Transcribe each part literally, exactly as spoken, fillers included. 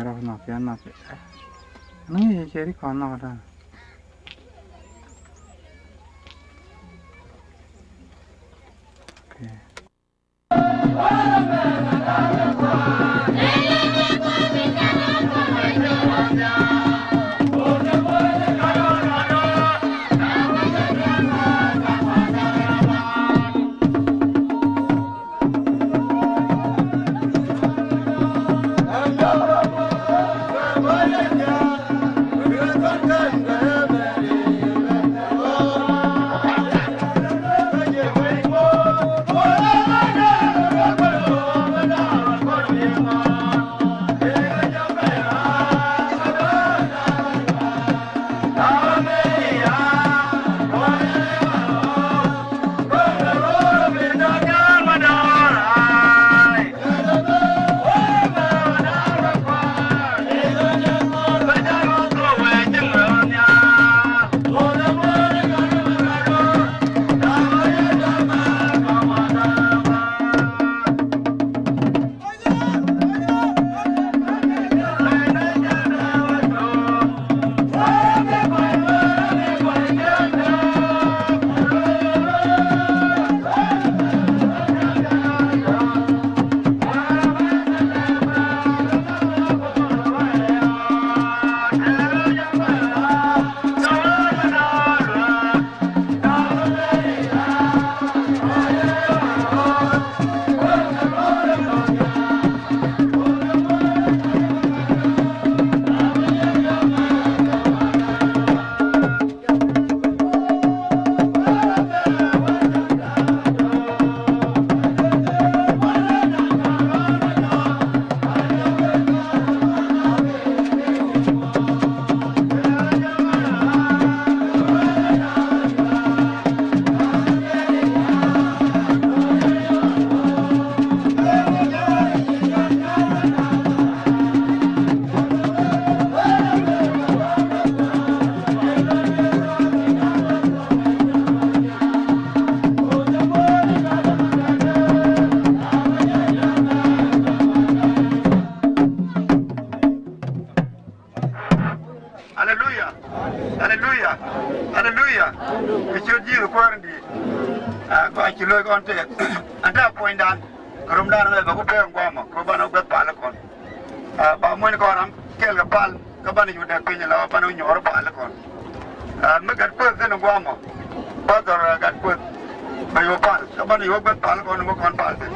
Rɔ nɔ pian nɔ pi. Ni cɛ ri kɔn nɔ da. Okay. Aleluya. Aleluya. Aleluya. Kɛ ciöt Ji̱thɛ Kuäär in di̱i̱t. Aa, gɔaa ci lo̱c kɔn tɛth. Ɛn ta̱a̱ puɔ̱nydan kɛ romdan ɛmɛ bɛ ku pek ɛn gua̱a̱mɔ kɛ banɛ wä guäth pal kɔn. Aa, ba muɔ̱ny kɔn ram kɛɛl kɛ pal kä banɛ cu dɛk piny la banɛ wä nyuɔ̱ɔ̱r pal kɔn. Aa, mi Gat Kueth thi̱n ɛn gua̱a̱mɔ. Pastor, aa, Gat Kueth. Bɛ yɔ pal kä banɛ yɔ guäth pal kɔn mi kɔn pal thi̱n.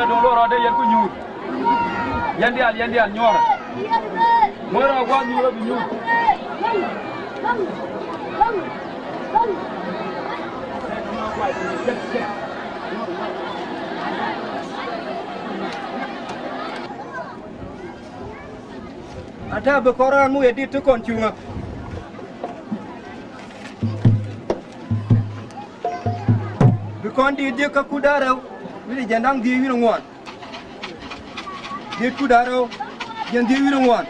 Duŋ lorɔ dee yɛn ku nyuur. Yɛn diaal, yɛn diaal nyuɔrɛ. Ŋuɔrɛ gua̱a̱th nyuurɛ bi nyuur. Ata bi kɔn raan mi wi̱i̱ di̱t ti kɔn cuŋä. Bi kɔn di̱t ji̱ kä kut da̱ŋ rɛw wi̱cdɛ jiɛn da̱ŋ dhieec wi̱cdɛ ŋuan. Di̱t kut da̱ŋ rɛw jiɛn dhieec wi̱cdɛ ŋuan.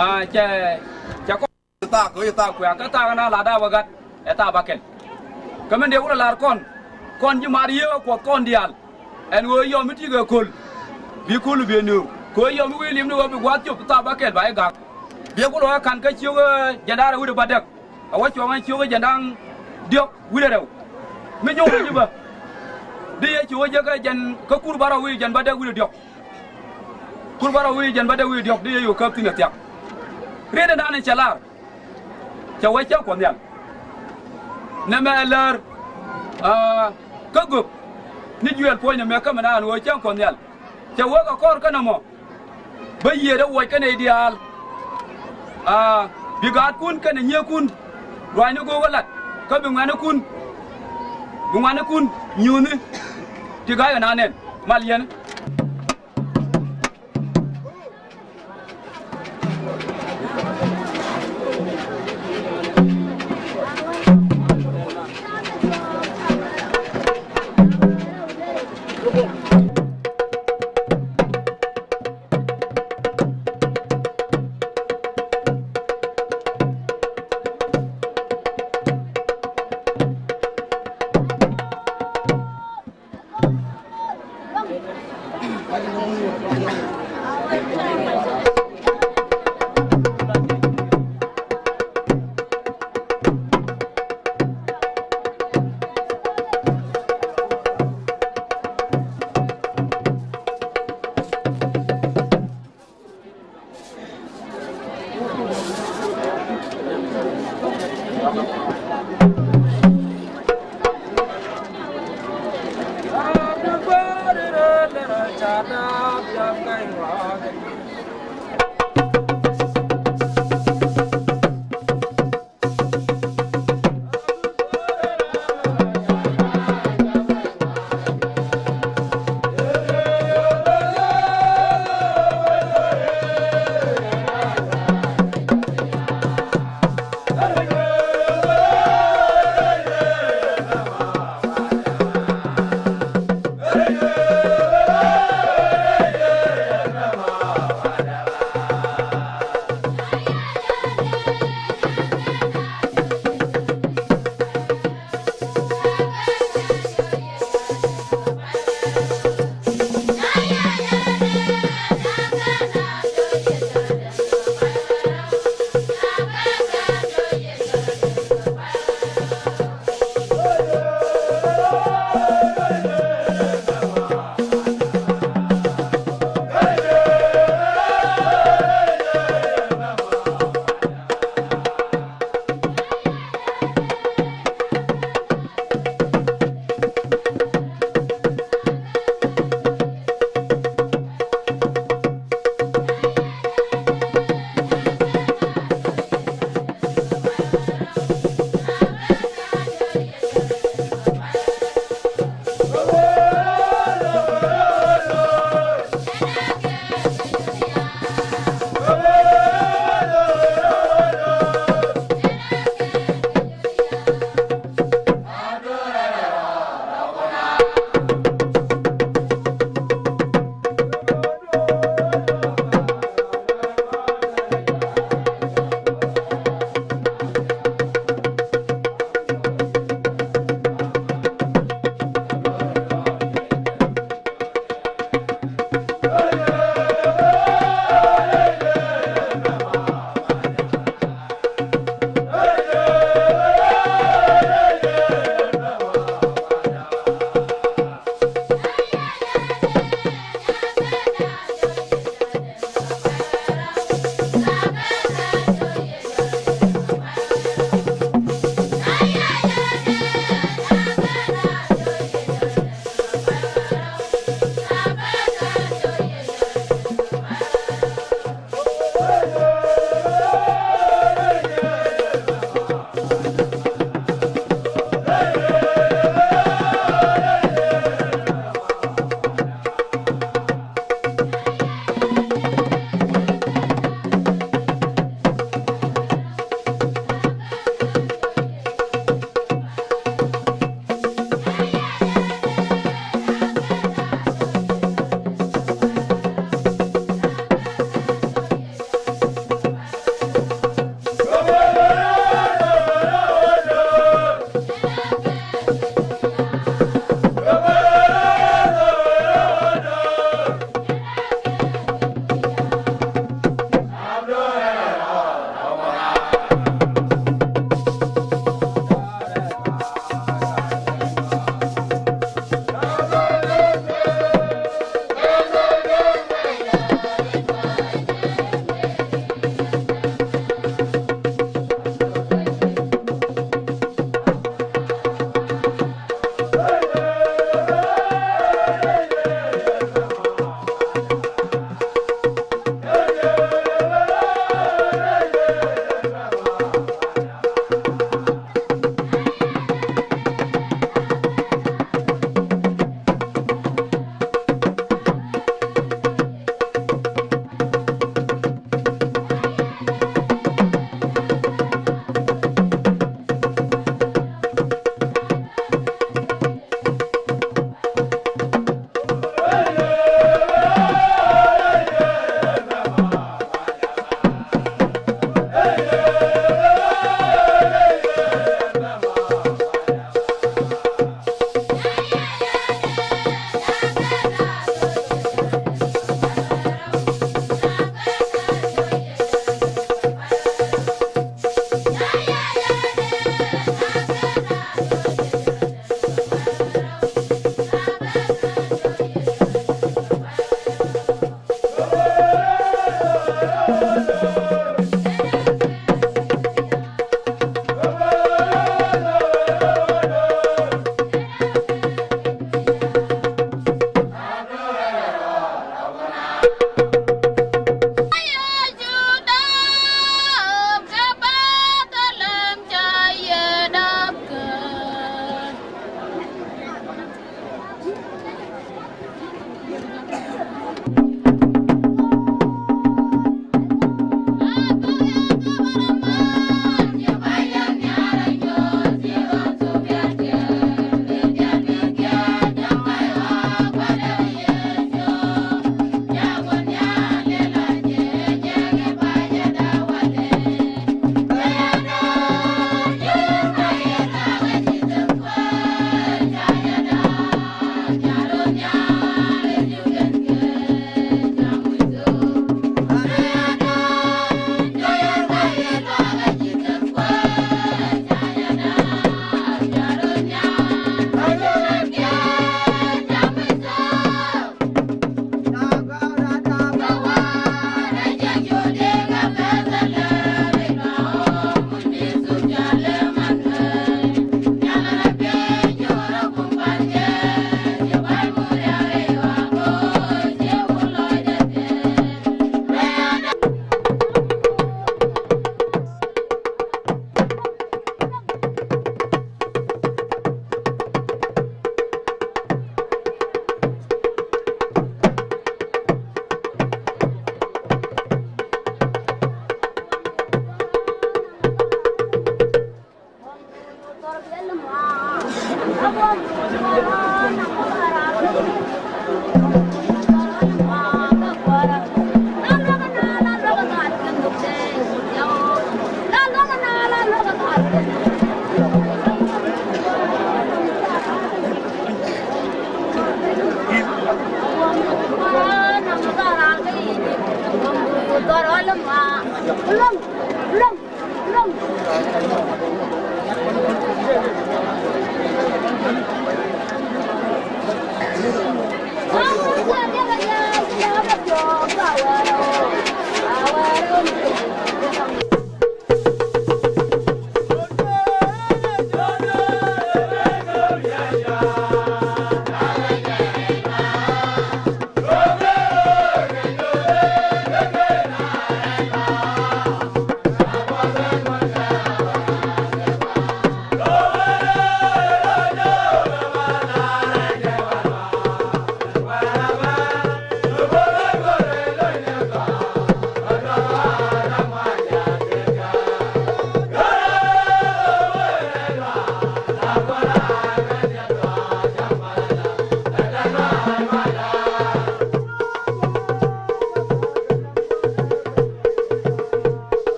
Aa, cɛ, cɛ kɔn thaak, ɣöö cɛ thaak kuɛ, kä thaak ɛn a lat a bä gat ɛ thaak bä kɛl. Kä min dee wut a lar kɔn, kɔn ji̱ mar Yiëë Kuɔth kɔn diaal. Ɛn ɣöö yɔm mi ti̱i̱ kɛ köl, bi köl bi ɛ nööŋ. Kɛ ɣöö yɔm mi wee li̱em ni ɣöö bi gua̱a̱th cop thaak bä kɛl ba jɛ ga̱a̱k. Biɛ ku lɔ ɛ ka̱n kä ciök, ɛ, jiɛn da̱ŋ rɛw wi̱cdɛ bädäk. A wä cuɔ̱ŋ ɛ ciök jiɛn da̱ŋ diɔ̱k wi̱cdɛ rɛw. Mi nyuɔ̱k ji̱ bä. Di yɛ ciök jɛ kä jiɛn kä kur bärɔw wi̱cdɛ jiɛn bädäk wi̱cdɛ diɔ̱k. Kur bärɔw wi̱cdɛ jiɛn bädäk wi̱cdɛ diɔ̱k di yɛ yo̱o̱ käp thi̱n ɛ thia̱k. Riet in da̱a̱n in cɛ lar. Cɛ wee cäŋ Kuɔth Nhial. Nɛmɛ ɛ läär, aa, kä gök ni Juɛl puɔ̱ny nɛmɛ kä mi naan ɣöö cäŋ Kuɔth Nhial. Cɛ wee kɛ kɔr kä nɔmɔ. Bä yiëëdɛ wuɔc kä nɛy diaal. Aa, bi gaatkun kɛnɛ nyiëëkun ruaacni go̱o̱k ɛ lat kä bi ŋuɛ̈nikun, bi ŋuɛ̈nikun nyuuthni ti ga̱a̱c kɛ naan nɛn mal yɛn.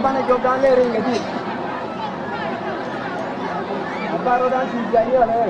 Banɛ jɔk dan lɛ riŋ kɛ ji̱. A bar rɔ dan ti jani a lɛ.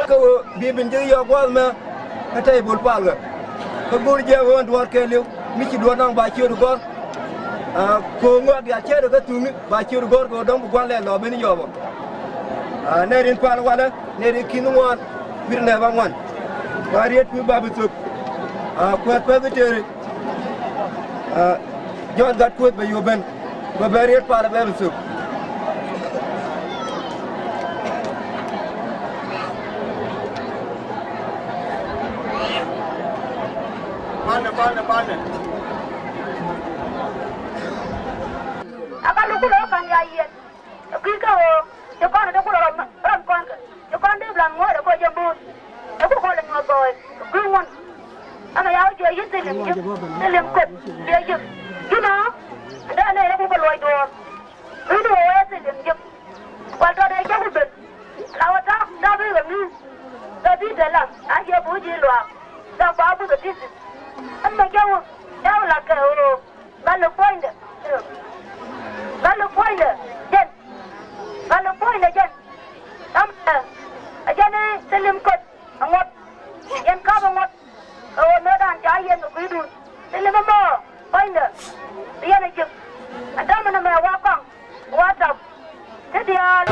Kä ɣöö bi bin ji̱ yɔk gua̱a̱th mɛ kä tɛy bol palkɛ. Kä go̱r jiɛk ɣöö ɛn duɔ̱ɔ̱r kɛɛliw mi ci duɔ̱ɔ̱r naŋ ba ciöt gɔ̱r. Aa, ko̱o̱ŋ ŋɔak diaal cäät kä thuŋni ba ciöt gɔ̱r kɛ ɣöö dɔ̱ŋ bi gua̱n lɛl lɔ ben yɔɔpɔ. Aa, nɛ rin pal walɛ nɛ rin ki̱n ŋuan wi̱r nɛ ba ŋuan. Ba riet kui̱ ba bi thök. Aa, kuäär Presbytery. Aa, Jɔ̱ɔ̱n Gat Kuoth bɛ yop ben. Bɛ bɛ riet pal bɛ bi thök. Palnɛ, palnɛ, palnɛ. A ka luk kulɛ ɣä ka̱n ya yiɛn. Ɛ kui̱ kä ɣöö ci kɔn ɛ dee kulɛ rɔm, rɔm kɔn kɛ ci kɔn dee blan ŋuɔ̱ɔ̱r ɛ kɔ jɛ mbuut. Ɛ ku kɔn lɛ nyuɔ̱th gɔɔy ɛ kui̱ ŋun. Ɛmɛ ya wä jiɛ yi̱n thil li̱em ji̱, thil li̱em köt liɛ ji̱. Ji̱n ɔ, ɛn dee nɛy rɛ ku kɛ luɔc duɔ̱ɔ̱r. Rin ɣöö ɛ thil li̱em ji̱. Kual tɔt ɛ cä ku ben. La wä ta̱a̱ ta̱a̱ bi ɣä mi̱i̱th. Kɛ bi te lam a jiɛ bi wä ji̱ luaak. Kɛ kua buth ɛ ti̱th. Ɛn mɛ cä wä cä wä la̱t kɛ ɣöö bä lɛ puɔ̱nydɛ. Bä lɛ puɔ̱nydɛ jɛn. Bä lɛ puɔ̱nydɛ jɛn. Ɛmɛ ɛ jɛn i̱ thil li̱em köt. Aŋuɔ̱t yɛn kap aŋuɔ̱t. Kɛ ɣöö mëëdan ca yɛn kɛ kui̱dun. Thilɛ mɛmɔ puɔ̱nydɛ. Bi yɛn a ji̱k. Ɛ dämɛ nɛmɛ wa kɔaŋ wa tɔp. Ti diaal.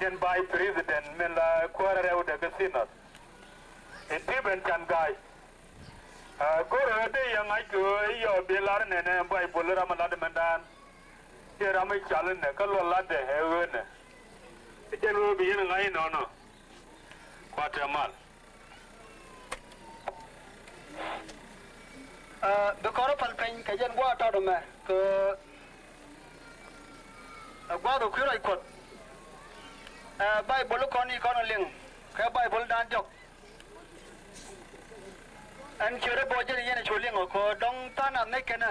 Yɛn Vice President min la kuäärä rɛwdɛ kä Synod in ti ben can ga̱a̱c. Ɛ, go̱rɛ dee yɛ ŋa̱c kɛ ɣöö i̱ yɔ bi lar nɛnɛ Baibol ram lat mɛndan. I̱ ram i̱ cal inɛ kä luɔl latdɛ ɛ ɣöönɛ. I̱ jɛn ɣöö bi yɛn ŋa̱c inɔnɔ. Kua̱r tɛ mal. Ɛ, bi kɔn rɔ pal piny kɛ jɛn gua̱a̱th tɔt ɛmɛ kɛ ɛ gua̱a̱th ɛ kui̱ ruac Kuɔth. Ɛ, Baibol kɔn i̱ kɔn liŋ kɛ Baibol dan diɔ̱k. Ɛn ciötdä bä jɛn yɛn ɛ cu liŋ ɔ kɛ dɔ̱ŋ tha̱a̱ŋ nath ŋäc kɛnɛ.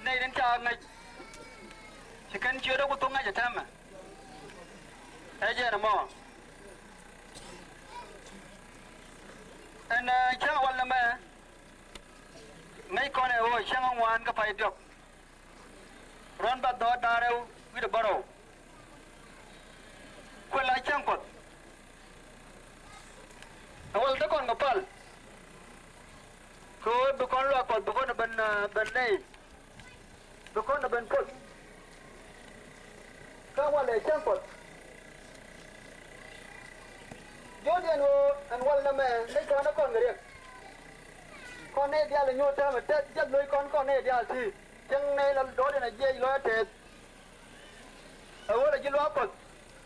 Nɛy tin ca ŋäc ci kɛn ciötdä ku thok ŋäc ɛ täämɛ. Ɛ jɛn ɛmɔ. Ɛn, ɛ, cäŋ wal nɛmɛ ŋäc kɔn ɛ ɣöö cäŋ ŋuan kä pay diɔ̱k. Ruɔ̱n bathdɔɔr da̱ŋ rɛw wi̱cdɛ bärɔw. Kuɛ la cäŋ Kuɔth. Ɛ wal te kɔn kɛ pal. Kɛ ɣöö bi kɔn luaak Kuɔth bi kɔn ɛ ben, ɛ, ben nɛy. Bi kɔn ɛ ben poth. Kä walɛ cäŋ Kuɔth. Jiöt yɛn ɣöö ɛn wal nɛmɛ nɛy kɔn ɛ kɔn kɛ riɛk. Kɔn nɛy diaal ɛ nyuur täämɛ tɛth jiath lo̱ckɔn kɔn nɛy diaal ti. Cäŋ nɛy la do̱r yɛn ɛ jiɛc lɔc ɛ tɛth. Ɛ ɣöö la ji̱ luaak Kuɔth.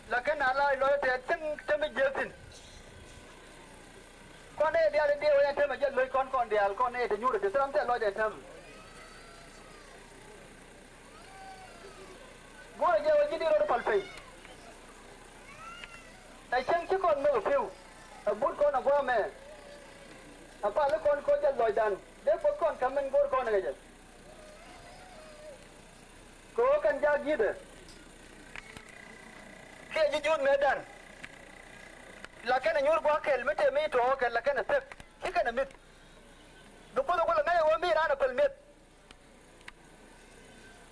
La kɛn na la lɔc ɛ tɛth cäŋ te mi jiääk thi̱n. Kɔn nɛy diaal in diɛw ɛ yɛn täämɛ jiath lo̱ckɔn kɔn diaal kɔn nɛy te nyuur ɛ tɛth ram tɛth lɔcdɛ täämɛ. Go̱o̱rä jɛ wä ji̱n i̱ rɔ̱t pal piny. Ɛ cäŋ ci kɔn nhök ɛ pi̱w. Ɛ but kɔn ɛ gua̱a̱mɛ. Ɛ pal i̱ kɔn koc jɛ lɔcdan dee Kuoth kɔn ka̱m min go̱o̱r kɔn ɛ kɛ jɛ. Kɛ ɣöö kɛn jaak ji̱thɛ. Kiɛ ji̱ juuth mëëdan. La kɛn ɛ nyuur gua̱a̱k kɛl mi tëë mi tuɔɔk kɛl la kɛn ɛ thek ci kɛn ɛ mi̱th. Bi Kuoth ɛ ku lɛ ŋäc ɛ ɣöö mi raan ɛ päl mi̱eth.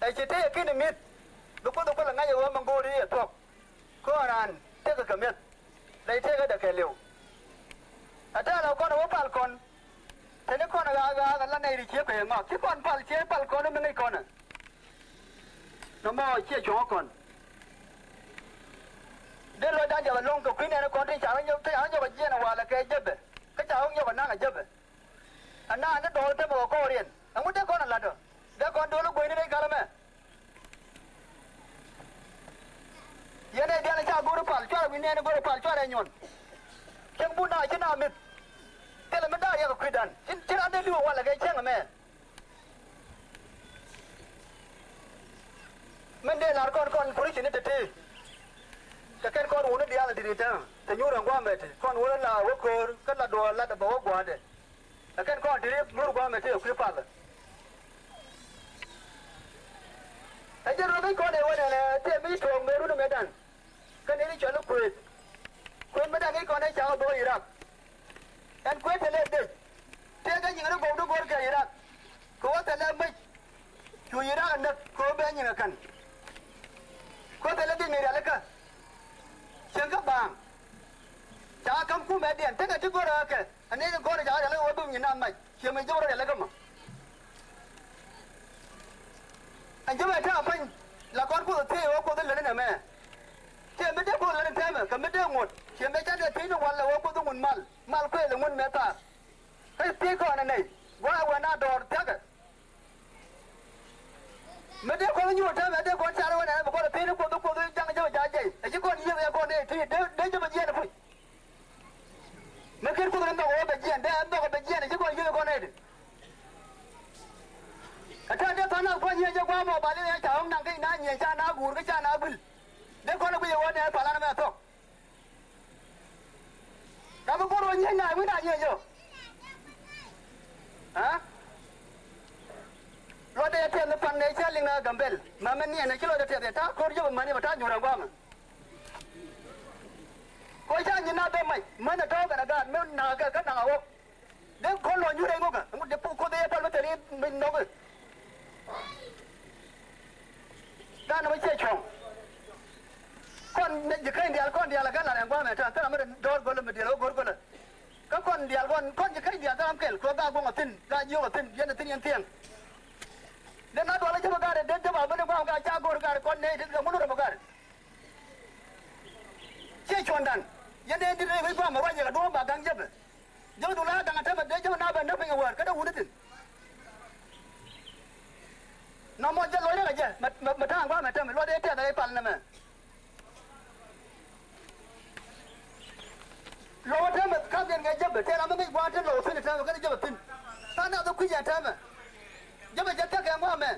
Ɛ ci tëë ki̱n mi̱th bi Kuoth ɛ ku lɛ ŋa̱c ɛ ɣöö mi go̱o̱ri ɛ thuɔ̱k. Kɔn raan tëkɛ kɛ mi̱eth lɛ ci tëëkädɛ kɛɛliw. Ɛ tɛ̈r ɛ kɔn ɛ wä pal kɔn. Teni kɔn ɛ ɣaak ɣaak ɛ la nɛy ri ciek kɛ yɛ ŋɔak ci kɔn pal ciek pal kɔn ɛ mi ŋäc kɔn ɛ. Nɔmɔ ciɛ cuɔ̱ŋ ɛ kɔn. Dee luɔcdan jɛ bɛ lo̱ŋ kɛ kui̱ nɛɛni kɔn ti ca wä nyɔk ti ca wä nyɔk ɛ jiɛn ɛ walɛ kɛ jäpɛ kä ca wä nyɔk ɛ naŋ ɛ jäpɛ. Ɛ naan ni dɔɔl temɛ kɛ kɔɔriɛn ɛŋu dee kɔn ɛ la̱t ɔ dee kɔn do̱l ɛ gueyni rɛy gal ɛmɛ. Yɛn ɛ diaal ɛ ca go̱r ɛ pal cuarɛ wi̱n nɛɛni go̱r ɛ pal cuarɛ nyuɔn. Cäŋ bun na ci na mi̱th. Thilɛ mi da̱a̱r yɛ kɛ kui̱dan ci ci raan dee li̱w ɛ walɛ kɛ cäŋ ɛmɛ. Min dee lar kɔn kɔn puricini tete. Kɛ kɛn kɔn wuni diaal diri tɛŋ te nyuur ɛn guamɛ ti kɔn wuni la wä ko̱o̱r kä la duɔɔr lat bɛ wä gua̱a̱dɛ. Kɛ kɛn kɔn diri mur guamɛ ti ɛ kui̱ palä. Ɛ jɛ ruɔ̱k i̱ kɔn ɛ wä nɛnɛ tëë mi tuɔɔk mëë run ɛmɛ dan. Kä nɛy ti cɔl i̱ kuëëth. Kuëëth mi da̱ŋ i̱ kɔn ɛ ca wä bä Irak. Ɛn kuëëth thilɛ dec. Tëëkɛ nyiŋ ri gɔw ti go̱o̱r kɛ Irak. Kɛ wä thilɛ mec. Cu Irak ɛ näk kɛ wä bɛ nyiŋ ɛ kän. Kɛ wä thilɛ dec mi rialikä. Cieŋ kä baaŋ. Ca wä ka̱m kumɛdiɛn tekɛ ti go̱o̱r ɛ kɛ. Ɛ nɛy ti gɔ̱r ɛ ca wä rialikä wä dhum nyin na mac. Ciɛ mi jɔk rɔ rialikä mɔ. Ɛn ji̱ mɛ tɛ̈ a pa̱ny la kɔn Kuoth thiec wä Kuoth in lät in ɛmɛ. Ciɛ mi dee Kuoth lät in tɛmɛ kɛ mi dee ŋuɔ̱t ciɛ mi ca dee thiec ni wal ɛ wä Kuoth in ŋun mal mal kuëëth in ŋun mɛ thaak. Kä thiec kɔn ɛ nɛy gua̱a̱ ɛ wɛn a dɔɔr thia̱kɛ. Mi dee kɔn nyuur tɛmɛ dee kɔn car wɛn ɛ bi kɔn ɛ thiec ni Kuoth in Kuoth in ja̱ŋ ji̱ mɛ ca jɛy ɛ ji̱ kɔn yiëëk ɛ kɔn ɛ thiec dee dee ji̱ mɛ jiɛɛn ɛ puc. Mi ken Kuoth ni nhɔk ɣöö bɛ jiɛn dee nhɔk bɛ jiɛn ci kɔn yiëë kɔn nɛy di. Ɛ tɛ̈n dee thɔn a kuɔ̱ny nyiëë jɛ gua̱a̱m ɔ bal i̱ ca ɣɔ̱ŋ naŋ kec na nyiëë ca na guur kä ca na guil. Dee kɔn i̱ guic ɛ ɣöö nɛy palan ɛmɛ thɔk. Ram mi go̱r ɣöö nyiëë na wi̱n a nyiëë jɛ ɔ. Aa? Luɔtdɛ yɛ tiɛth ni pan nɛy cä liŋ na Gambɛl. Mɛmɛ niɛn ɛ ci luɔtdɛ tiɛth yɛ ta̱a̱ ko̱r yio̱k ɛmɛni bɛ ta̱a̱ nyuur ɛn gua̱a̱mɛ. Kɔ ca nyin na bɛ mac män ɛ tɔ̱ɔ̱k ɛn ɛ gaat mi nakä kä naŋ a ɣɔ̱k. Dee kɔn lɔ nyuur ɛ ŋukä ɛŋu dee puk koth ɛ pal mi thil i̱ mi nɔk i̱. Gaat nɔmɔ ciɛ cuɔ̱ŋ. Kɔn ji̱ käny diaal kɔn diaal ɛ kä lar ɛn gua̱a̱mɛ ta̱a̱ thil ram mi dɔɔr go̱lä mi diɛl ɣä go̱r go̱lä. Kä kɔn diaal kɔn kɔn ji̱ käny diaal thil ram kɛl kɛ ɣä gaat guɔ̱ŋ ɛ thi̱n gaat jiök ɛ thi̱n yɛn ɛ thi̱n yɛn thiɛŋ. Dee na dual ɛ jäp ɛ gaat ɛ dee jäp a ben ɛ gua̱a̱mɛ gaat ca go̱r gaat ɛ kɔn nɛy ti ɛ ŋun rɔm ɛ gaat. Wec gua̱a̱mɛ ruac yɛ kɛ duɔ̱ɔ̱p ba gaŋ jepɛ. Jepɛ dhuk la da̱ŋ ɛ täämɛ dee jepɛ na bɛ näk piny ɛ wäär kä dee wut ni thi̱n. Nɔmɔ jɛ loc rɛk ɛ jɛ mɛ, mɛ, mɛ ta̱a̱ŋ gua̱a̱mɛ täämɛ luɔt dee tɛth ɛ pal nɛmɛ. Lɔw ɛ täämɛ ka̱m diɛn kɛ jepɛ tëë ram mi ŋäc gua̱a̱n te lɔw thi̱n ɛ täämɛ kä dee jepɛ thi̱n. Tha̱a̱ŋ nath ɛ kui̱c ɛ täämɛ. Jepɛ jɛ thɛk kɛ gua̱a̱mɛ.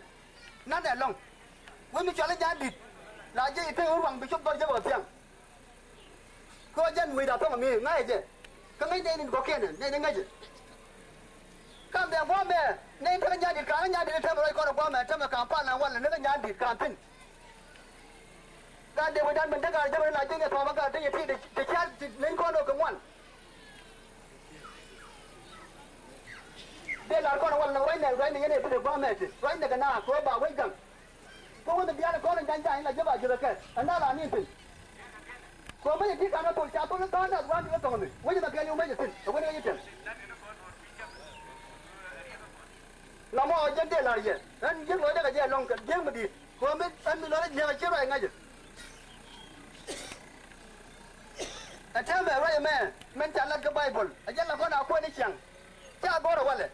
Na̱n ɛ lɔ̱ŋ. Wec mi cɔal i̱ Nyandi̱t la jiɛc i̱ te ɣöö ruaŋ bi cop dhɔr jepɛ thiaŋ. Kɛ ɣöö jɛn wecda thɔŋ mi ŋa̱cɛ jɛ. Kä ŋäc nɛy ni kɔ̱kiɛn nɛy ni ŋäcɛ. Kam bɛ gua̱a̱mɛ nɛy tekɛ Nyandi̱t ka̱n kä Nyandi̱t tɛmɛ ruac kɔn ɛ gua̱a̱mɛ tɛmɛ ka̱n pal na walɛ ni kä Nyandi̱t ka̱n thi̱n. Gat dee wecdan ben te gat jɛ ben la ji̱n ɛ thɔm ɛ gat te yɛ ti te cia ti leny kɔn ɛ kɛ ŋuan. Dee lar kɔn ɛ walɛ ni ruac nɛ ruac ni yɛn ɛ ti te gua̱a̱mɛ ti ruac nɛ kɛ na kɛ ɣöö ba wec gaŋ. Kä wä ni bianɛ kɔn in ja̱ny ja̱ny la jɛ ba ji̱ rɛ kɛ ɛn na la ni thi̱n. Kɛ mɛ yɛ ti kan ɛ thol ca thol in tha̱a̱n nath gua̱a̱n ti kä thɔŋ mi wä ji̱ thakɛɛl yɛ wä mɛ jɛ thi̱n ɛ wä ni kä ji̱ thi̱n. La mɔ jɛn dee la̱r yɛ ɛn ji̱ lɔcdɛ kɛ jɛ lɔŋ kɛ ji̱ mi di̱i̱t kɛ mɛ ɛn mi lɔcdɛ ji̱ kɛ ci ruac ŋa̱cä. Ɛ tɛmɛ ruac ɛmɛ mɛn ca lat kä Baibol ɛ jɛn la kɔn a kuɛn i̱ ciaŋ. Ca gɔ̱r ɛ walɛ.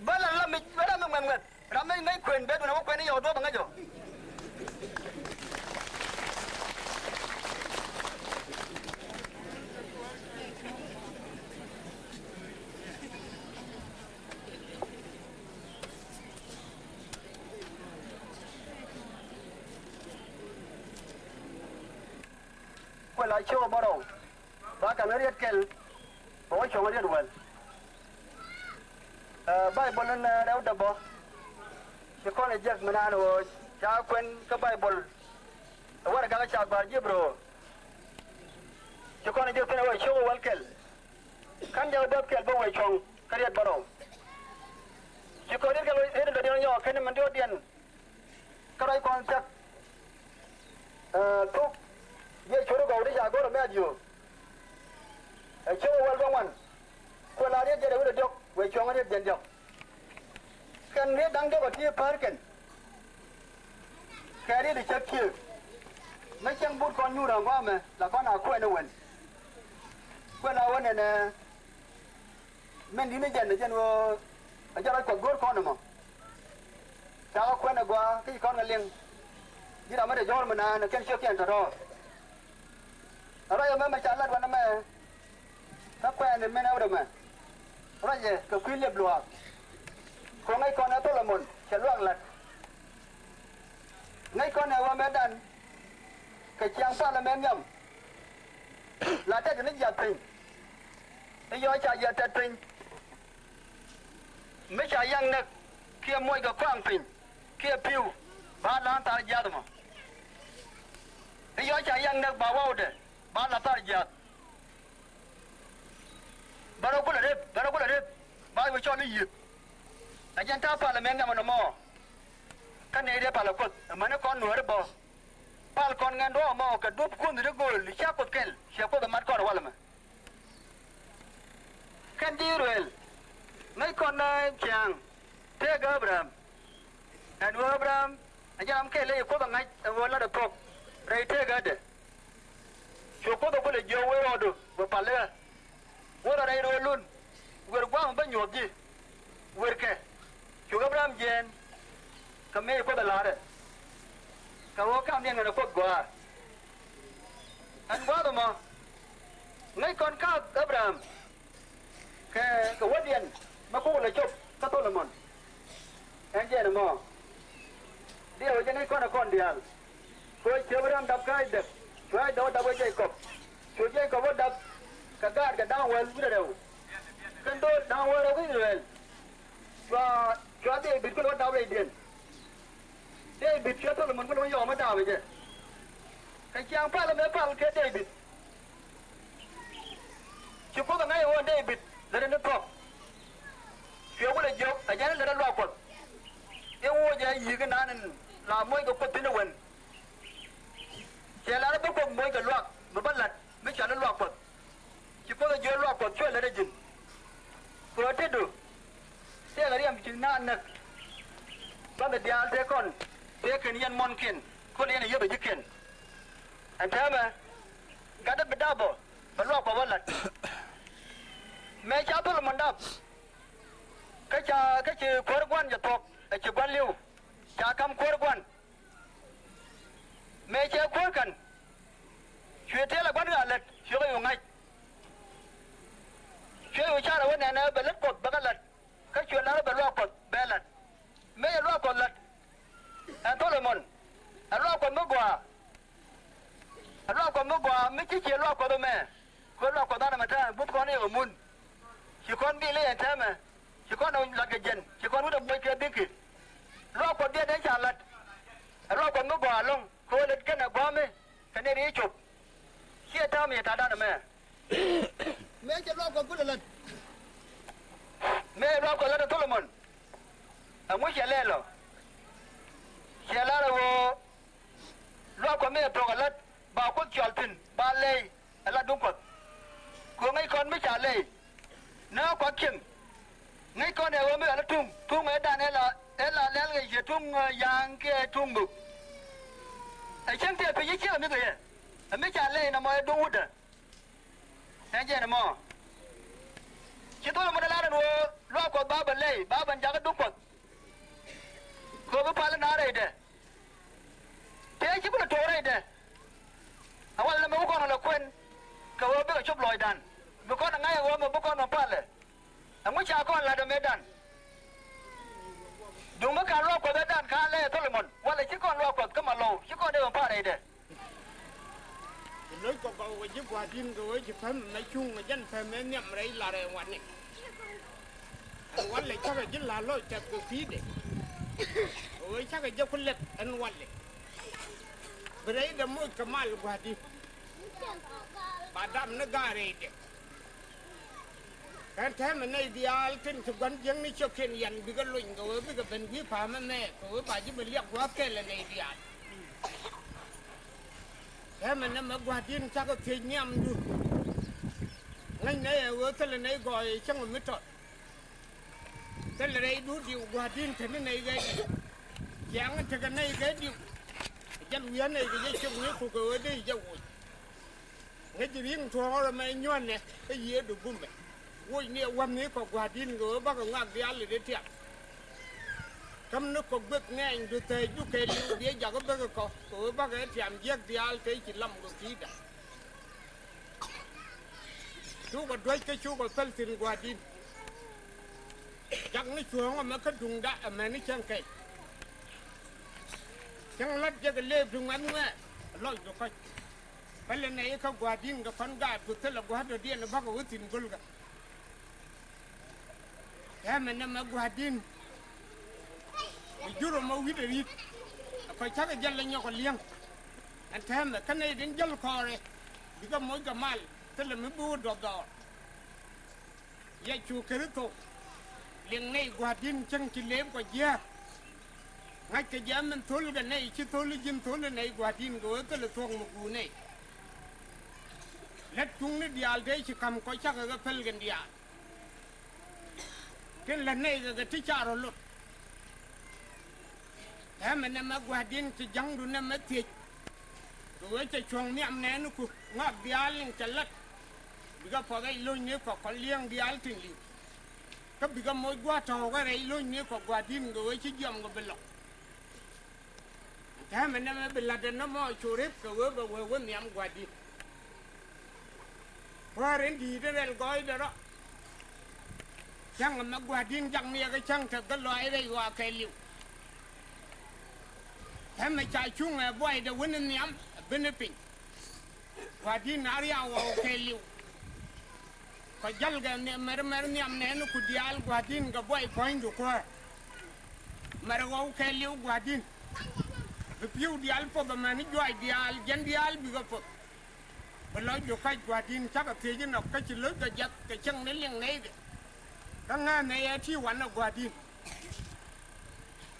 Bä la lam mi bä lam mi ŋuɛth ŋuɛth ram mi ŋäc kuën bet wun a wä kuɛn i̱ yɔw duɔ̱p a ŋäc ɔ. Kuɛ la ciök a bärɔw. Ba kɛn ɣä riet kɛl bɛ wä cuɔ̱ŋ ɣä riet wäl. Ɛ, Baibol in, ɛ, rɛw dee bä ci kɔn ɛ jiäk mi naan ɣöö ca kuɛn kä Baibol. Ɛ wär ɛ gak ca gɔ̱a̱r ji̱ Ibru. Ci kɔn ɛ jiäk thi̱n ɛ wä ciök ɛ wäl kɛl. Kän jɛ wä däp kɛl bä wee cuɔ̱ŋ kä riet bärɔw. Ci kɔn riet kɛl riet in dɔ̱diɛn nyɔɔk kɛn min diɔ̱ɔ̱kdiɛn. Kä ruac kɔn thia̱k, ɛ, thuk Yecu ri gɔw ti ca go̱r ɛ Mɛthiu. Ɛ ciök ɛ wäl bäŋuan. Kuɛ la riet jɛ rɛw wi̱cdɛ diɔ̱k wee cuɔ̱ŋ riet jɛn diɔ̱k. Kɛn riet da̱ŋ diɔ̱k ɛ ti päär kɛn. Kɛ riet ɛ cäk ciëëk. Mi cäŋ but kɔn nyuur ɛ gua̱a̱mɛ la kɔn a kuɛn ɛ wen. Kuɛ la wen ɛnɛ. Min di̱t ni jɛn, jɛn ɣöö a jɛ ruac Kuɔth go̱o̱r kɔn ɛmɔ. Cakɔ kuɛn ɛ gɔaa kä ci kɔn kɛ liŋ. Ji̱ ram mi te jɔ̱ɔ̱r mi naan ɛ kɛn ciökiɛn tɔ̱tɔ̱. Ɛ ruac ɛmɛ mɛ ca lat wanɛ mɛ. Kä kuɛɛn ɛ min ɛ wut ɛmɛ. Ruacɛ kɛ kui̱ liep luaak. Kɛ ŋäc kɔn ɛ Tholomon cɛ luaak la̱t. Ŋäc kɔn ɛ wä mɛtdan. Kɛ ciaŋ pal ɛmɛ nhiam. La tɛt ni jiath piny. I̱ yɔc ca jiath tɛt piny. Mi ca yaŋ näk kiɛ muɔckɛ kɔaŋ piny kiɛ pi̱w ba la̱a̱ŋ thar jiath ɛmɔ. I̱ yɔc ca yaŋ näk ba wawdɛ ba la thar jiath. Bɛ rɔ kulɛ rep, bɛ rɔ kulɛ rep ba wi̱i̱ cɔl i̱ yiëth. Ɛ jɛn ta̱a̱ pal ɛmɛ nhiam ɛnɔmɔ. Kä nɛy dee pal ɛ Kuoth ɛmäni kɔn nuääri bä. Pal kɔn ŋɛn duɔ̱ɔ̱p ɛmɔ kɛ dup kunh ti gööl ca Kuoth kɛl ciɛ Kuoth ɛ mat kɔn ɛ wal ɛmɛ. Kɛn ji̱ I-thɛ-rɛl ŋäc kɔn ɛ ciaŋ tëëk Abraham. Ɛn ɣöö Abraham ɛ jɛn ram kɛl ëë Kuoth ɛ ŋa̱c ɛ ɣöö la̱t ɛ thuɔ̱k rɛy tëëkädɛ. Cu Kuoth ɛ kulɛ jiök wee rɔɔdu bɛ pal i̱ ɣä. Wä rɔ rɛy röölun wer gua̱a̱m bä nyuɔ̱th ji̱. Werkɛ cu Abraham jiɛɛn kɛ mëë Kuoth ɛ la̱rɛ. Kɛ ɣöö ka̱m yɛn ŋän ɛ Kuoth gɔaa. Ɛn gua̱a̱th ɛmɔ ŋäc kɔn ka̱a̱th Abraham. Kɛ kɛ wädiɛn mɛ kukɛ lɛ cop kä Tholomon. Ɛn jɛn ɛmɔ diɛw jɛ ŋäc kɔn ɛ kɔn diaal. Kɛ ɣöö ci Abraham dap kä Aidhɛk, cu Aidhɛk wä dap kä Jekɔb. Cu Jekɔb wä dap kɛ gaatkɛ da̱ŋ wäl wi̱cdɛ rɛw. Kɛn do̱r da̱ŋ wäl rɛw kä I-thɛ-rɛl. Cua cua Dee-bid kulɛ wä dap rɛydiɛn. Dee-bid cuɛ Tholomon kulɛ wä yɔm wä dap ɛ jɛ. Kɛ ciaŋ pal ɛmɛ pal kɛ Dee-bid. Ci Kuoth ɛ ŋa̱c ɛ ɣöö Dee-bid lät ɛn ni thuɔ̱k. Cuɛ kulɛ jiök ɛ jɛn lät ɛ luaak Kuɔth. I̱ woc ɛ yi̱i̱k inan in la moc kɛ Kuoth thi̱n ɛ wen. Cɛ lar i̱ bi Kuoth moc kɛ luaak mi bä la̱t mi cɔal i̱ luaak Kuɔth. Ci Kuoth ɛ jiök luaak Kuɔth cuɛ lät ɛ ji̱n. Kɛ ɣöö tetdu tëëkɛ riɛm ci naath näk. Bä mi diaal tëë kɔn tëë kɛn yɛn muɔ̱nkiɛn kɔn yɛn ɛ yio̱p ɛ ji̱kiɛn. Ɛn täämɛ Gatdä bi dap bä, bɛ luaak Kuɔth wä la̱t. Mëë ca Tholomun dap, kä ca, kä ci kuäär gua̱n jɛ thuɔ̱k, ɛ ci gua̱n li̱w, ca ka̱m kuäär gua̱n. Mëë cɛ kuäär kän, cuɛ tëël ɛ gua̱n ɣaa lät, cuɛ kɛ cu ŋa̱c. Cuɛ cu car ɛ wä nɛnɛ bɛ lät Kuɔth bɛ kɛ la̱t, kä cuɛ la̱t bɛ luaak Kuɔth bɛ la̱t. Mëë cɛ luaak Kuɔth la̱t ɛn Tholomun, ɛ luaak Kuɔth mi gɔaa. Ɛ luaak Kuɔth mi gɔaa mi ci ciɛ luaak Kuɔth ɛmɛ. Kɛ luaak Kuɔth an ɛmɛ täämɛ buth kɔn i̱ ɛ mun. Ci kɔn dhil i̱ ɛn täämɛ. Ci kɔn ɛ la̱t kɛ jɛn. Ci kɔn wi̱cdɛ muɔc kɛ dhiki. Luaak Kuɔth diɛt ɛn ca la̱t. Ɛ luaak Kuɔth mi gɔaa ɛlɔ̱ŋ kɛ ɣöö lät kɛnɛ gua̱a̱mi kɛ nɛy ti cop. Ciɛ täämɛ yɛ ta̱a̱dan ɛmɛ. Mëë cɛ luaak Kuɔth kulɛ la̱t. Mëë cɛ luaak Kuɔth la̱t ɛ Tholomun. Ɛŋu cɛ lɛl ɔ? Cɛ lar ɛ ɣöö luaak Kuɔth mi ɛ thuɔ̱k ɛ la̱t ba Kuoth cɔal thi̱n ba lɛy ɛ latduŋ Kuɔth. Kɛ ɣöö ŋäc kɔn mi ca lɛy. Nääk Kuɔth cieŋ. Ŋäc kɔn ɛ ɣöö mi ɣän ɛ tuŋ, tuŋ ëëdan ëë la, ëë la lɛl kɛ ciɛ tuŋ, ɛ, ya̱a̱ŋ kiɛ tuŋ bök. Ɛ cieŋ tëë piny i̱ ciek ɛ mi kɛ yɛ. Ɛ mi ca lɛy nɔmɔ ɛ duŋ wutdä. Ɛn jɛn ɛmɔ. Ci Tholomun ɛ lar ɛn ɣöö luaak Kuɔth ba bɛ lɛy, ba ben jakä duŋ Kuɔth. Kɛ ɣöö bi pal ɛ naath rɛydɛ. Tëë ci bi lɛ tuɔɔk rɛydɛ. A walɛ nɛmɛ bi kɔn ɛ lɛ kuɛn. Kɛ ɣöö bikɛ cop lɔcdan. Bi kɔn ɛ ŋa̱c ɛ ɣöö mɛ bi kɔn ɛ palɛ. Ɛŋu ca kɔn la̱t ɛ mëëdan? Duŋ mi ka̱n luaak Kuɔth ëëdan ka̱n lɛy ɛ Tholomun. Walɛ ci kɔn luaak Kuɔth kä ma lɔw. Ci kɔn dee ben pal rɛydɛ. Lo̱c kɔ gɔw kɛ ji̱ gua̱a̱r di̱n kɛ ɣöö ci päm mɛ cuŋ kɛ jɛn päm ëë nhiam rɛy lar ɛ wanɛ. Ɛn walɛ cakɛ ji̱ la̱r lɔc tɛth kɛ kui̱dɛ. Kɛ ɣöö cakɛ jɛ ku lɛp ɛn walɛ. Bi rɛydɛ moc kɛ mal gua̱a̱r di̱n. Ba dap ni ga̱a̱r rɛydɛ. Kɛn täämɛ nɛy diaal tin ci gua̱n jiäkni cio̱kiɛn yɛn bikɛ lony kɛ ɣöö bikɛ ben gui̱i̱ pa̱a̱m ɛmɛ kɛ ɣöö ba ji̱ bɛ liak gua̱a̱th kɛɛl ɛ nɛy diaal. Täämɛ nɛmɛ gua̱a̱r di̱n cakɔ thiec nhiamdu. Ŋäcnɛ ɛ ɣöö thilɛ nɛy gɔɔy ɛ cäŋ ɛ mi tɔt. Thilɛ rɛydu diw gua̱a̱r di̱n te ni nɛy ɣɛɛdiw. Ciaŋ in tekɛ nɛy ɣɛɛdiw. Jɛn wi̱i̱ nɛy kɛ jɛ ciek wi̱i̱ kukɛ ɣöö dee jɛ woc. Ŋäc ri̱ŋ tuɔɔk rɔ mɛ nyuɔ̱nɛ kä yiëëdu bumɛ. Wocni ɛ wämni kɔ gua̱a̱r di̱n kɛ ɣöö bakɛ ŋɔak diaal i̱ dee tiam. Kämni kɔ guek ŋɛɛnydu thɛɛcdu kɛɛliw biɛ jakä bekɛ kɔ kɛ ɣöö bakɛ tiam jiäk diaal te ci lam kɛ ki̱i̱da. Cukɛ duäc kä cukɛ päl thi̱n gua̱a̱r di̱n. Jakni cuɔ̱ɔ̱ŋ ɛmɛ kä duŋda ɛmɛni cäŋ kɛc. Cäŋ la̱t jɛ kɛ lëëp ti ŋuɛ̈th ŋuɛ̈th lɔcdu kɔc. Pälɛ nɛy kä gua̱a̱r di̱n kɛ kɔn gaat ku thilɛ gua̱a̱r dɔ̱diɛn bakɛ wä thi̱n go̱lkä. Täämɛ nɛmɛ gua̱a̱r di̱n. Mi jur ɛmɔ wi̱cdɛ ri̱t. Ɛ kɔc cakɛ jäl lɛ nyɔk ɛ li̱eŋ. Ɛn täämɛ kä nɛy tin jäl kɔɔrɛ bikɛ moc kɛ mal thilɛ mi bi wä duɔth dhɔɔr. Yecu Kritho liŋ nɛy gua̱a̱r di̱n cäŋ ci lëëp kɔ jiääk. Ŋa̱ckɛ jɛ min thol kɛ nɛy ci thol ji̱n thol nɛy gua̱a̱r di̱n kɛ ɣöö thilɛ thuɔ̱k mi guur nɛy. Lät cuŋni diaal tëë ci ka̱m kɔ cakɛ kɛ päl kɛn diaal. Tin lät nɛy kɛ kɛ ti ca rɔ lot. Täämɛ nɛmɛ gua̱a̱r di̱n ci ja̱ŋdu nɛmɛ thiec. Kɛ ɣöö cɛ cuɔ̱ŋ nhiam nɛɛni ku ŋɔak diaal in cɛ la̱t. Bikɛ puɔth rɛy lo̱cni kɔ kɔ li̱eŋ diaal tin li̱w. Kä bikɛ moc gua̱a̱r tɔ̱ɔ̱k kä rɛy lo̱cni kɔ gua̱a̱r di̱n kɛ ɣöö ci jiɔam kɛ bi lɔ. Täämɛ nɛmɛ bi la̱tdɛ nɔmɔ cu rep kɛ ɣöö bɛ wee wä nhiam gua̱a̱r di̱n. Kuäär in di̱i̱t in rɛl gɔɔydɛ rɔ. Cäŋ ɛmɛ gua̱a̱r di̱n jak miɛk kä cäŋ tekɛ lɔaac rɛy ɣɔaa kɛɛliw. Täämɛ ca cuŋ ɛ buaydɛ wä ni nhiam ɛ ben ni piny. Gua̱a̱r di̱n a riaw ɣɔw kɛɛliw. Kɔ jälkɛ mɛr mɛr nhiam nɛɛni ku diaal gua̱a̱r di̱n kɛ buay puɔ̱nydu kuäär. Mɛr ɣɔw kɛɛliw gua̱a̱r di̱n. Bi pi̱w diaal poth amäni juaac diaal jiɛn diaal bikɛ poth. Bi lɔcdu kac gua̱a̱r di̱n cakɛ thiec inɔ kä ci lo̱ckɛ jiath kɛ cäŋ ni liŋ nɛy kɛ. Kä ŋäth nɛy ɛ ti wanɛ gua̱a̱r di̱n.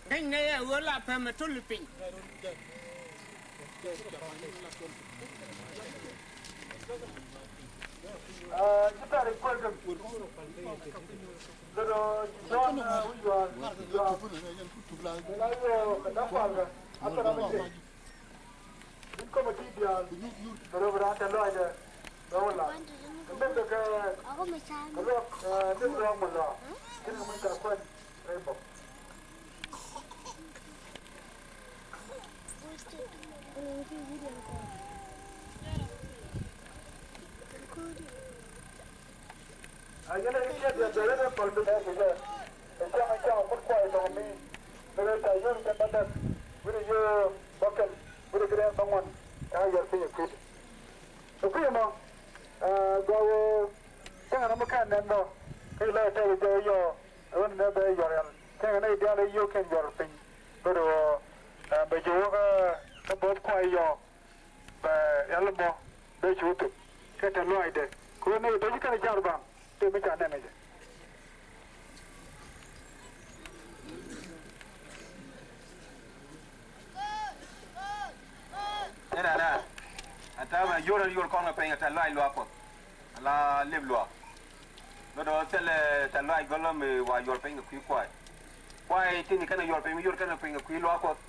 Ŋäc nɛy ɛ ɣöö la pɛmɛ tol piny. Ci pɛr i̱ kuäl kɛm. Dodo ci Jɔ̱ɔ̱n wi̱i̱ yuaar. Dodo ci Jɔ̱ɔ̱n wi̱i̱ yuaar. Dodo kɛ da̱ŋ kualkɛ. A pɛr a bɛ cɛ. Bi Kɔmiti diaal bɛ rɔ bɛ raan tɛ lɔcdɛ bɛ wä la. Kɛ bek kɛ kɛ luak, ɛ, bek luak mɔ lɔ. Kɛn kɛ muc ka kuɛn rɛy bɔk. A yɛn a i̱ tiɛt yɛn bɛ rɛn ɛ pal mi nɛ kɛ jɛ. Ɛ cäŋ ɛ cäŋ ɛ kut kuay tɔŋ mi. Mi rɛy ta yio̱w kɛn bä däk wi̱ni yio̱w bä kɛl wi̱ni gɛ rɛn bä ŋuan. Ca yɛr piny ɛ kui̱t. Ɛ kui̱ ɛmɔ, ɛ, gɔaa ɣöö cäŋ ɛn ɔmɔ kɛn nɛn bä kä ilɛ tɛk jɛ yɔ. Ɛ ɣän nɛ bɛ yɔr yɛl cäŋ ɛn ɛ diaal ɛ yio̱w kɛn yɔr piny. Bä ri ɣöö, ɛ, bɛ ji̱ wä kä, kä bo̱th kuay yɔ. Bɛ yɛl mɔ bɛ cu thuk kɛ tɛ̈th lɔaacdɛ kɛ ɣöö nɛy tɔ̱ ci kɛn car baŋ tëë mi ca nɛn ɛ jɛ. Ɛ rɛ̈n ɛ ɛ täämɛ yio̱r ɛ yio̱r kɔn kɛ peny kɛ tɛ̈th lɔaac luaak Kuɔth. Ala lep luaak. Lotdɔ thilɛ tɛ̈th lɔaac gɔl mi wa yɔr peny kɛ kui̱ kuay. Kuay tin kɛn ɛ yɔr peny mi yio̱r kɛn ɛ peny kɛ kui̱ luaak Kuɔth.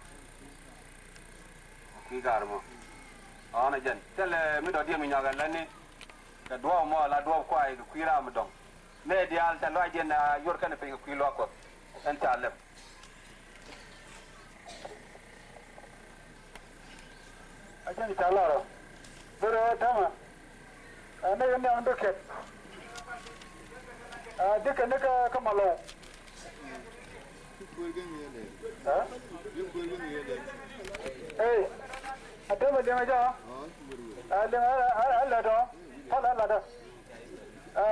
Kui̱ gaar mɔ. Ɣɔn ɛ jɛn thilɛ mi dɔ̱diɛn mi nyɔak ɛ lätni. Kɛ duɔ̱ɔ̱p mɔ ala duɔ̱ɔ̱p kuay kɛ kui̱ raam mi dɔ̱ŋ. Nɛy diaal tɛ̈th lɔaacdiɛn a yio̱r kɛn ɛ peny kɛ kui̱ luaak Kuɔth. Ɛn ca lɛp. A jɛn ca lar ɔ. Bä rɔ täämɛ. Ɛ nɛy ɛ nhiam dukɛt. A dikɛ ni kä, kä Malɔw. Ɛ? Ɛ, a täämɛ liɛŋɛ jɔ̱. A liɛŋɛ a, a, a lɛt ɔ. Pal a lat ɔ. Ɛ.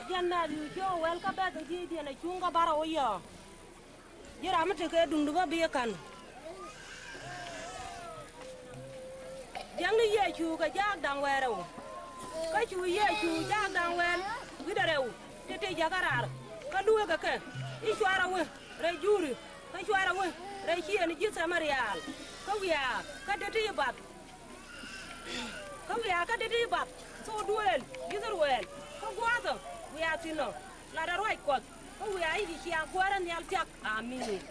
Jiɛn mɛth yu ci wä wɛl kä bɛ̈th ji̱ diɛn a cuŋ kä bärä wä yɔɔ. Ji̱ ram mi tekɛ duŋdu bä bi ka̱n. Jiäkni Yecu kɛ jaak da̱ŋ wɛɛrɛw. Kä cu Yecu jaak da̱ŋ wɛɛl wi̱cdɛ rɛw ti ti jakä raar. Kä lueekä kɛ i̱ cuarɛ wä rɛy juri, kä cuarɛ wä rɛy ciëëni ji̱ Thɛmɛrial. Kä wiaa kä deti i̱ bath. Kä wiaa kä deti i̱ bath thok duëël ji̱ thil wɛɛl. Kä gua̱a̱thä wiaa thi̱n ɔ latdɛ ruac Kuɔth. Kä wiaa i̱ ci ciaaŋ Kuäärä nhial thia̱k. Amin.